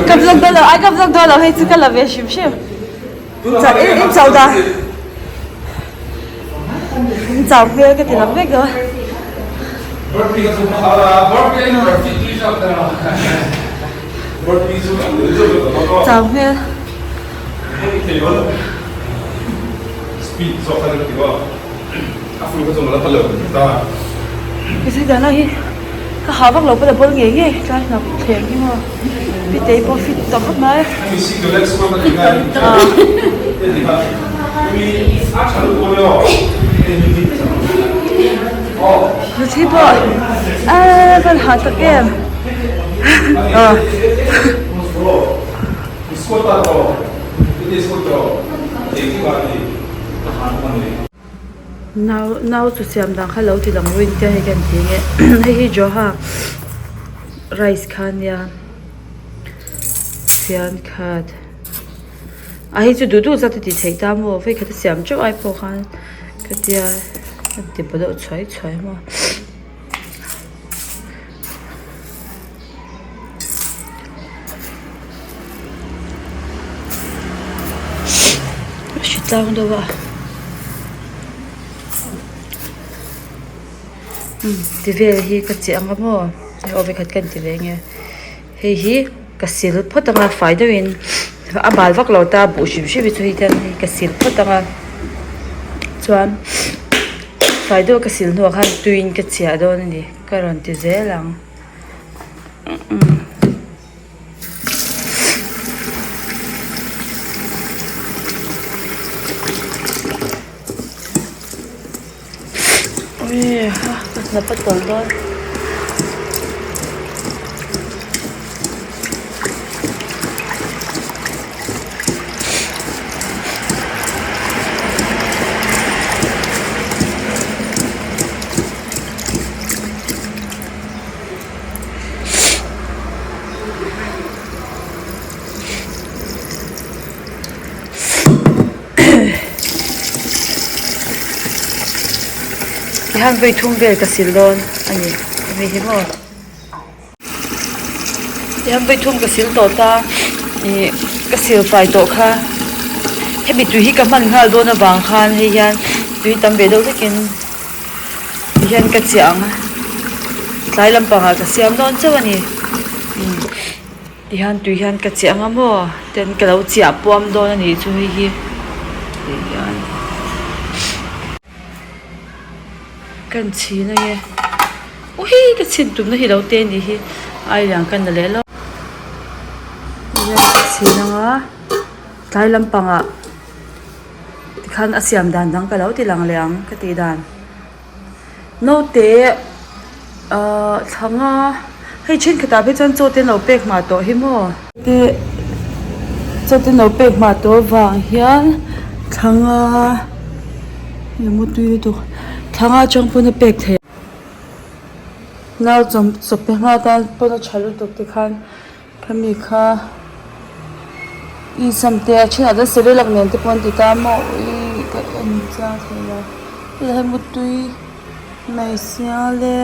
Ka vlog dawn lo, ai ka vlog dawn lo hei chu ka la ve hrim hrim. In chau da. In chau hmel ka ti lam vek dawn. Chau hmel. Zidana hi ka ha vak lo pawn a bawl ngei ngei tlai hnap thleng hi maw pitei pawh fit ta khawp mai Ruthi pawh a van ha tak em Nau nau chu siam dan kha lo ti lang ruin tia hei kan ti nge hei hi joha rice kha ania fian khat a hei chu duh duh zat a tih theih ta maw vei khat a siam teuh ai pawh khan ka tia a ti baw deuh chhuai chhuai maw. A hri tlang deuh a umm ti vel hi ka chiah ang a maw hei aw vekhat ka inti ve nge hei hi ka sil phawt ang a fai deuhin a bal vak lo ta buh hrim hrim hi chu hei hian hei ka sil phawt ang a chuan fai deuh ka sil hnuah khan tuiin ka chiah dawn a ni ka rawn ti zel ang. Ka hnap a tawlh dawn. Tihian vawi thum vel ka sil dawn a ni hemi hi maw tihian vawi thum ka sil tawh ta ih ka sil fai tawh kha hemi tui hi ka hman nghal dawn avang khan hei hian tui tam ve deuh hlekin. Tihian ka chiah ang a tlai lampangah ka siam dawn chauh a ni umm tihian tui hian ka chiah ang a maw ten ka lo chiah puam dawn a nih chu hei hi tihian ka inchhin ange aw hei ka chhin tumna hi lo te a nih hi ai lian ka na leh lo tihian ka chhin ang a tlai lampangah. Tikhan a siam dan dang ka lo ti lang leh ang ka tih dan. Naute ahh thla nga hei thenkhatah phei chuan chaw te an lo pek hma tawh hi maw. Te chaw te an lo pek hma tawh avang hian thla nga eng emaw tui lutuk thla nga atang pawn a pek theih. Nau chawm chawp pe hma tan pawn a tha lutuk tikhan. Khami kha i sam te a thenah chuan serelak nen te pawh an ti ta maw ui ka en chiang thei lo hei mutui mai sia le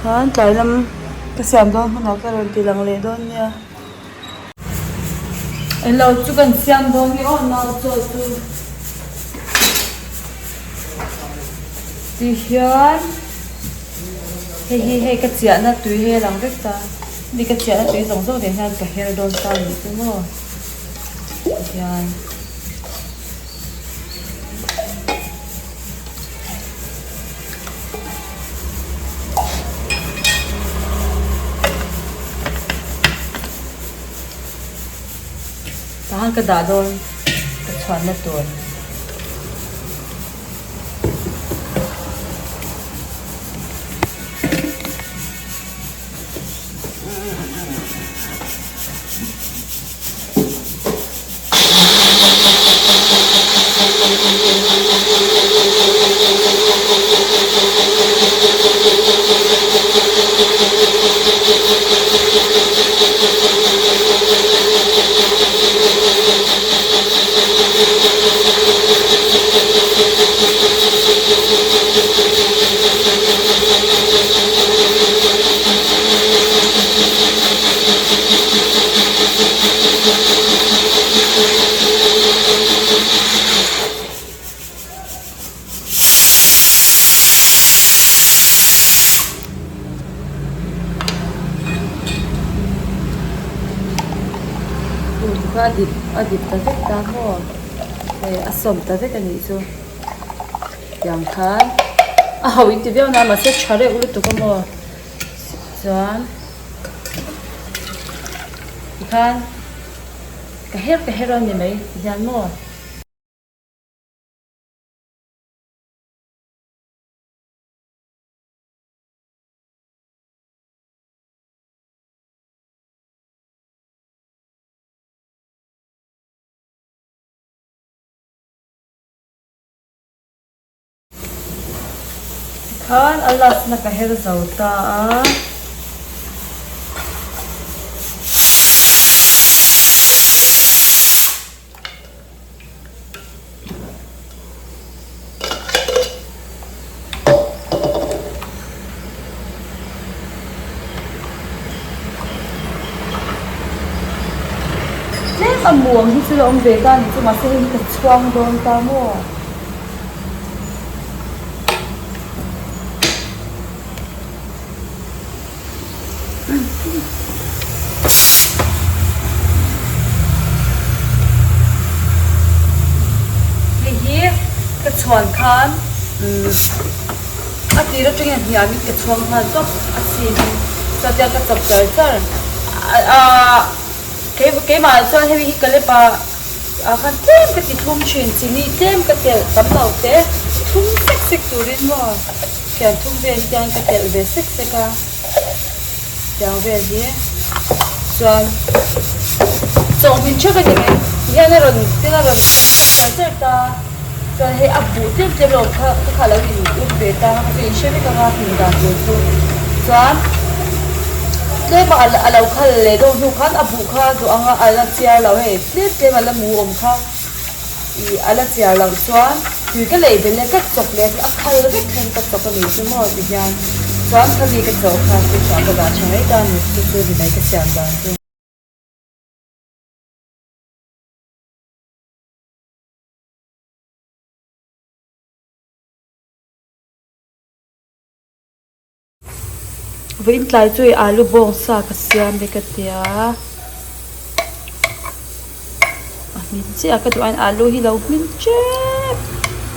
chuan tlai lam ka siam dawn hunah ka rawn ti lang leh dawn nia. Englo chu kan siam dawn nge aw nau chaw chu tihian hei hi hei ka chiahna tui hei a lang vek ta mi ka chiahna tui zawng zawng nen hian ka her dawn ta anih chu maw tihian. Tahan ka dah dawn ka chhuanna tur. kha a dip a dip ta vek ta maw hei a sawm ta vek a nih chu tiang khan a ho in ti viau na mahse tha reuh lutuk a maw chuan tikhan ka her ka her a ni mai tihian maw. Tikhan a last na ka her zo ta a. Tlem a muang hi chu la awm ve ta a ni chu mahse hei hi ka chhuang dawn ta maw. Hei hi ka chhuan khan a tir atangin a hniamin ka chhuang nghal tawp a chhin in chuan ka chawp char char aaa keimah chuan hemi hi ka lep a ah khan tlem ka ti thlum thin chini tlem ka telh tam lo te thlum sek sek turin maw thian thum vel hian ka telh ve sek sek a tiang vel hi chuan chawhmin theuh a ni mai tihian a rawn tin a rawn char char ta chuan hei a buh tlem tlem lo kha ka kha lo in ur ve ta kha chu in hre vek anga hlim dan tur chu chuan tlem a a lo khal leh deuh hnu khan a buh kha duh anga a la chiar lo hei tlem tlem a la mu awm kha ih a la chiar loh chuan tui ka lei belh e ka chawp leh a khal vek khan ka chawp a ni chu maw ti hian chuan khami ka chawh kha fridge ah ka dah tha mai ta ni chu chu ni mai ka siam dan chu. Vawiin tlai chu i alu bawng sa ka siam ve ka tia a hmin chiah ka duh a alu hi lo hmin tep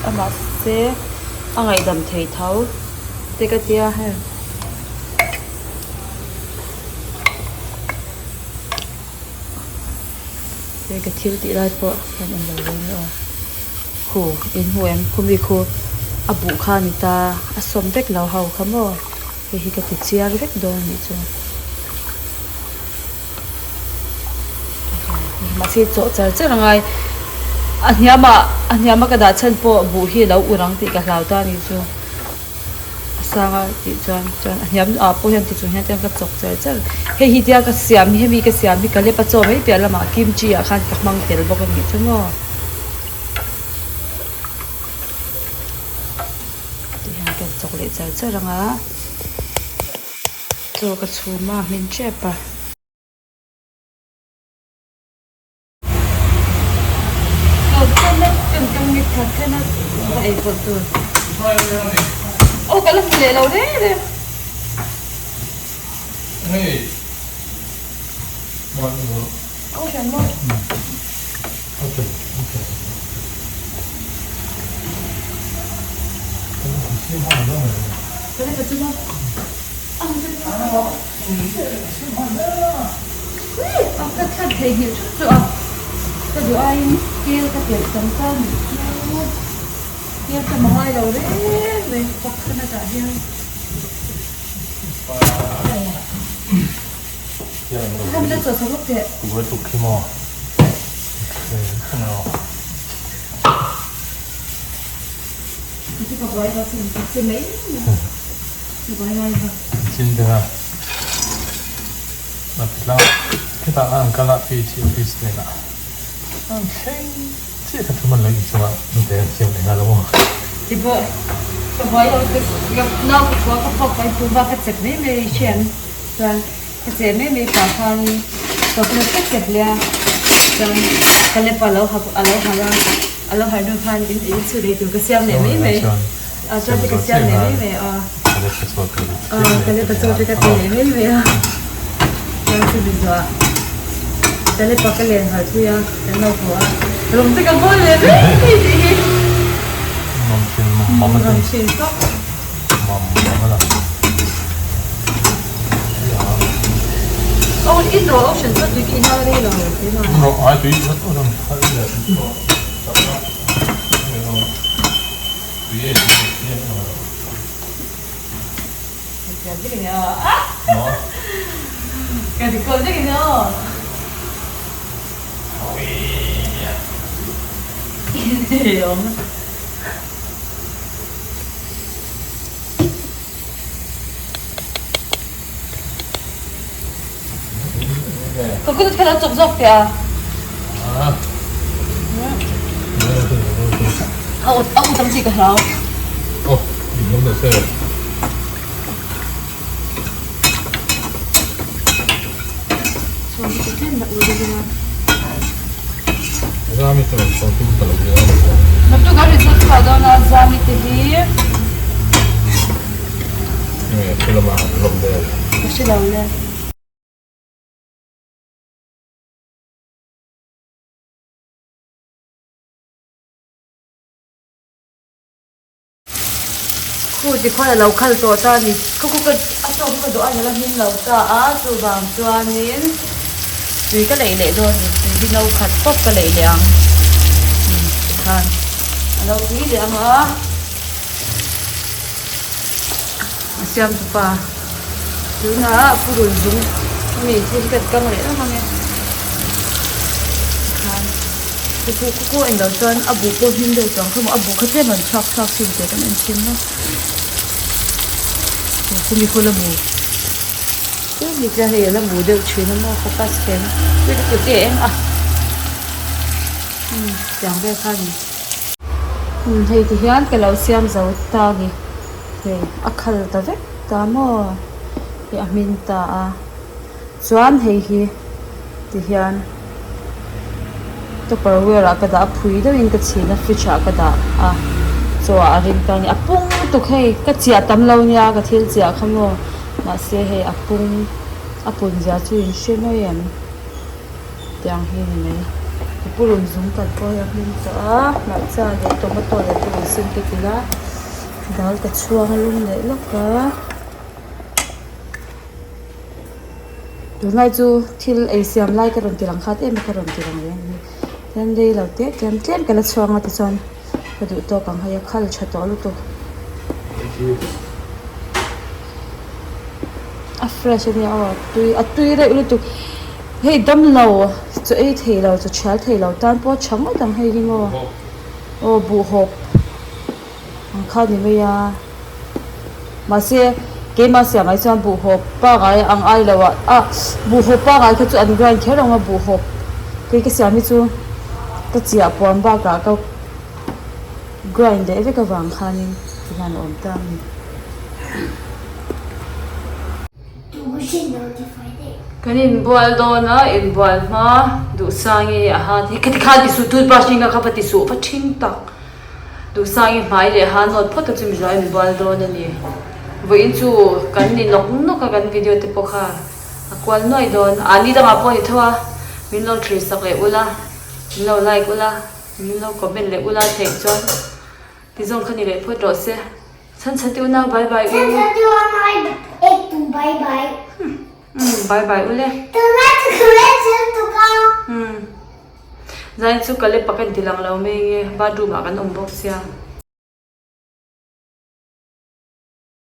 a mahse a ngaihdam thei tho te ka tia hei. Hei ka thil tih lai pawh hian englo reng e aw khu in hmu em khu mi khu a buh kha a ni ta a sawm vek lo ho kha maw hei hi ka ti chiar vek dawn a nih chu mahse chawh char char a ngai a hniam ah a hniam a ka dah chhan pawh buh hi a lo ur ang tih ka hlau ta a nih chu. A sang a tih chuan chuan a hniam ah pawh hian tichung hian chuan ka chawk char char hei hi tia ka siam hi hemi ka siam hi ka lep a chaw mai piah lamah kimchi ah khan ka hmang tel bawk a nih chu maw ti hian ka chawk leh char char ang a chaw ka chhum a hmin tep a. Ka thlan thei nghilh thut chu a, ka duh aiin kel ka telh tam ta nih chu, kel ka ma ngai lo reng reng pakhat atah hian. Ka la chaw chawp lawk teh. Ka che mai mai pah khanin coconut ka chep leh a chuan ka lep a lo hap a lo harh a a lo harh hnu khan in in chhut ei tur ka siam leh mai mai a chuan te ka siam leh mai mai a aw ka lep a chaw te ka ti leh mai mai a chuan chumi zawh ah. Kalepa ka len harh pui a, kan lo haw a, rawng te ka bawl leh vek thei tih hi. Mam thin, mam a Mam thin tawp. Mam mam a lang. Oh, in rawh ocean chuan tui ka in a rei lo keimah. In rawh ai tui zat awm kha i leh. Tui e tui e tui e. Coconut kha lo chawk zawk teh a. A ut a ut ang tih ka hlau. Oh, in lam se. Chuan ka tlem na ul deuh ila. Zami te rawn sawn tum ta lo nia. Naktuk a result chhuah dawn a Zami te hi. Nge thil lamah han lawm vel. Ka hre lo le. Khu tikhuan a lo khal tawh ta a ni. Khu khu ka a tawk ka duh a ni la hming lo ta a chuvang chuanin tui ka leih leh dawn a ni. Tui hi no khat pawp ka leih leh ang tikhan a lo tui leh ang a. A siam tu pa tunah purun zung ami thil hi kan kang leh reng ang e tikhan khu khu khu khu englo chuan a buh pawh hlim deuh chuang kha maw a buh kha tlem an chhuak chhuak chin teh kan en chhin maw khumi khu la mu tlem ni tlem hei a la mu deuh thin a maw focus thei na tui te eng a umm tiang vel kha a ni. Umm hei ti hian ka lo siam zo ta a ni hei a khal ta vek ta maw hei a hmin ta a chuan hei hi ti hian tupperware ah ka dah a phui deuhin ka chhin a fridge ah ka dah a chaw ah a ring ta a ni a pung lutuk hei ka chiah tam lo nia ka thil chiah kha maw mahse hei a pung a pun zia chu in hre mai em. Tiang hi ni mai. Ka purun zung kan pawh hi a hlim tawh a, hmarcha leh tomato leh purun sen te kilh a, dal ka chhuang lum leh lawk a. Tunlai chu thil ei siam lai ka rawn ti lang khat em a ka rawn ti lang ve a ni. Tian rei lo teh tlem tlem ka la chhuang a tichuan ka duh tawk ang hei a khal tha tawh lutuk. A fresh a nia aw tui a tui reuh lutuk hei damlo chaw ei thei lo chaw thial thei lo tan pawh a tha ngawt ang hei hi maw aw buhhawp ang kha ni mai a mahse keimah siam ai chuan buhhawp pangai ang ai lo ah ah buhhawp pangai kha chu an grind kher ang a buhhawp kei ka siam hi chu ka chiah puam bakah ka grind leh vek avang khanin tihian a awm ta a ni. Kan inbual dawn a, inbual hma Duhsangi a ha hi khati khan ti suh toothbrush in ka kha va ti suh va ṭhing tak Duhsangi hmai leh ha nawt phawt a chu mizo a inbual dawn a ni. Vawiin chu kan ni nawk nawk a kan video te pawh kha a kual nuai dawn a ni dangah pawh a ni tho a min lo thlir sak leh ula min lo like ula min lo comment leh ula theih chuan ti zawng kha ni leh phawt rawh se. Chhan chhan ti unau bye bye u. Chhan chhan ti unau ek tu bye bye. Um bye bye u le. Tuna chu khule chil tuk a. Um. Zain chu ka le pakan ti lang lo mai nge bathroom ah kan awm bawk sia.